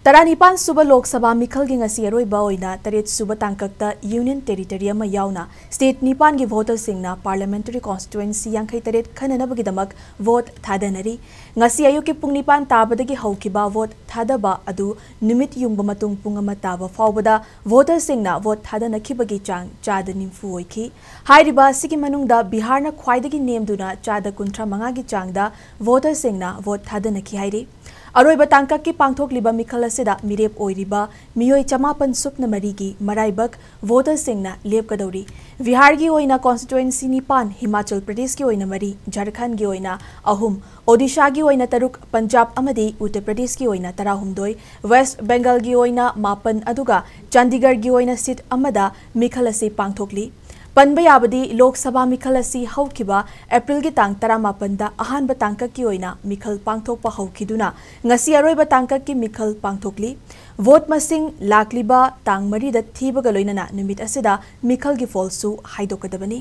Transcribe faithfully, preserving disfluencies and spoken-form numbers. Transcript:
ꯇꯔꯥꯅꯤꯄꯥꯟ ꯁꯨꯕ ꯂꯣꯛ ꯁꯚꯥ ꯃꯤꯈꯜꯒꯤ ꯉꯁꯤ ꯑꯔꯣꯏꯕ ꯑꯣꯏꯅ ꯇꯔꯦꯠ ꯁꯨꯕ ꯇꯥꯡꯀꯛꯇ Union Territory ꯑꯃ ꯌꯥꯎꯅ state ꯅꯤꯄꯥꯟꯒꯤ voterꯁꯤꯡꯅ parliamentary constituency ꯌꯥꯡꯈꯩ ꯇꯔꯦꯠ ꯈꯟꯅꯅꯕꯒꯤꯗꯃꯛ vote ꯊꯥꯗꯅꯔꯤ꯫ ꯉꯁꯤ ꯑꯌꯨꯛꯀꯤ ꯄꯨꯡ ꯅꯤꯄꯥꯟ ꯇꯥꯕꯗꯒꯤ ꯍꯧꯈꯤꯕ vote ꯊꯥꯗꯕ ꯑꯗꯨ ꯅꯨꯃꯤꯠ ꯌꯨꯡꯕ ꯃꯇꯨꯡ ꯄꯨꯡ ꯑꯃ ꯇꯥꯕ ꯐꯥꯎꯕꯗ voterꯁꯤꯡꯅ vote ꯊꯥꯗꯅꯈꯤꯕꯒꯤ ꯆꯥꯡ ꯆꯥꯗ ꯅꯤꯐꯨ ꯑꯣꯏꯈꯤ꯫ ꯍꯥꯏꯔꯤꯕ ꯑꯁꯤꯒꯤ ꯃꯅꯨꯡꯗ ꯕꯤꯍꯥꯔꯅ ꯈ꯭ꯋꯥꯏꯗꯒꯤ ꯅꯦꯝꯗꯨꯅ ꯆꯥꯗ ꯀꯨꯟꯊ꯭ꯔꯥ ꯃꯉꯥꯒꯤ ꯆꯥꯡꯗ voterꯁꯤꯡꯅ vote ꯊꯥꯗꯅꯈꯤ ꯍꯥꯏꯔꯤ꯫ ꯑꯔꯣꯏꯕ ꯇꯥꯡꯀꯛꯀꯤ ꯄꯥꯡꯊꯣꯛꯂꯤꯕ ꯃꯤꯈꯜ ꯑꯁꯤꯗ ꯃꯤꯔꯦꯞ ꯑꯣꯏꯔꯤꯕ ꯃꯤꯑꯣꯏ ꯆꯃꯥꯄꯟ ꯁꯨꯞꯅ ꯃꯔꯤꯒꯤ ꯃꯔꯥꯏꯕꯛ voterꯁꯤꯡꯅ ꯂꯦꯞꯀꯗꯧꯔꯤ꯫ ꯕꯤꯍꯥꯔꯒꯤ ꯑꯣꯏꯅ constituency ꯅꯤꯄꯥꯟ, ꯍꯤꯃꯥꯆꯜ ꯄ꯭ꯔꯗꯦꯁꯀꯤ ꯑꯣꯏꯅ ꯃꯔꯤ, ꯖꯔꯈꯟꯒꯤ ꯑꯣꯏꯅ ꯑꯍꯨꯝ, ꯑꯣꯗꯤꯁꯥꯒꯤ ꯑꯣꯏꯅ ꯇꯔꯨꯛ, ꯄꯟꯖꯥꯕ ꯑꯃꯗꯤ ꯎꯠꯇꯔ ꯄ꯭ꯔꯗꯦꯁꯀꯤ ꯑꯣꯏꯅ ꯇꯔꯥꯍꯨꯝꯗꯣꯏ, ꯋꯦꯁ꯭ꯠ ꯕꯦꯡꯒꯜꯒꯤ ꯑꯣꯏꯅ ꯃꯥꯄꯟ, ꯑꯗꯨꯒ ꯆꯥꯟꯗꯤꯒꯔꯒꯤ ꯑꯣꯏꯅ seat ꯑꯃꯗ ꯃꯤꯈꯜ ꯑꯁꯤ ꯄꯥꯡꯊꯣꯛꯂꯤ꯫ ꯄꯟꯕ ꯌꯥꯕꯗꯤ, ꯂꯣꯛ ꯁꯚꯥ ꯃꯤꯈꯜ ꯑꯁꯤ ꯍꯧꯈꯤꯕ ꯑꯦꯄ꯭ꯔꯤꯜꯒꯤ ꯇꯥꯡ ꯇꯔꯥꯃꯥꯄꯟꯗ ꯑꯍꯥꯟꯕ ꯇꯥꯡꯀꯛꯀꯤ ꯑꯣꯏꯅ ꯃꯤꯈꯜ ꯄꯥꯡꯊꯣꯛꯄ ꯍꯧꯈꯤꯗꯨꯅ, ꯉꯁꯤ ꯑꯔꯣꯏꯕ ꯇꯥꯡꯀꯛꯀꯤ ꯃꯤꯈꯜ ꯄꯥꯡꯊꯣꯛꯂꯤ꯫ Vote ꯃꯁꯤꯡ ꯂꯥꯛꯂꯤꯕ ꯇꯥꯡ ꯃꯔꯤꯗ ꯊꯤꯕꯒ ꯂꯣꯏꯅꯅ ꯅꯨꯃꯤꯠ ꯑꯁꯤꯗ ꯃꯤꯈꯜꯒꯤ ꯐꯜꯁꯨ ꯍꯥꯏꯗꯣꯛꯀꯗꯕꯅꯤ꯫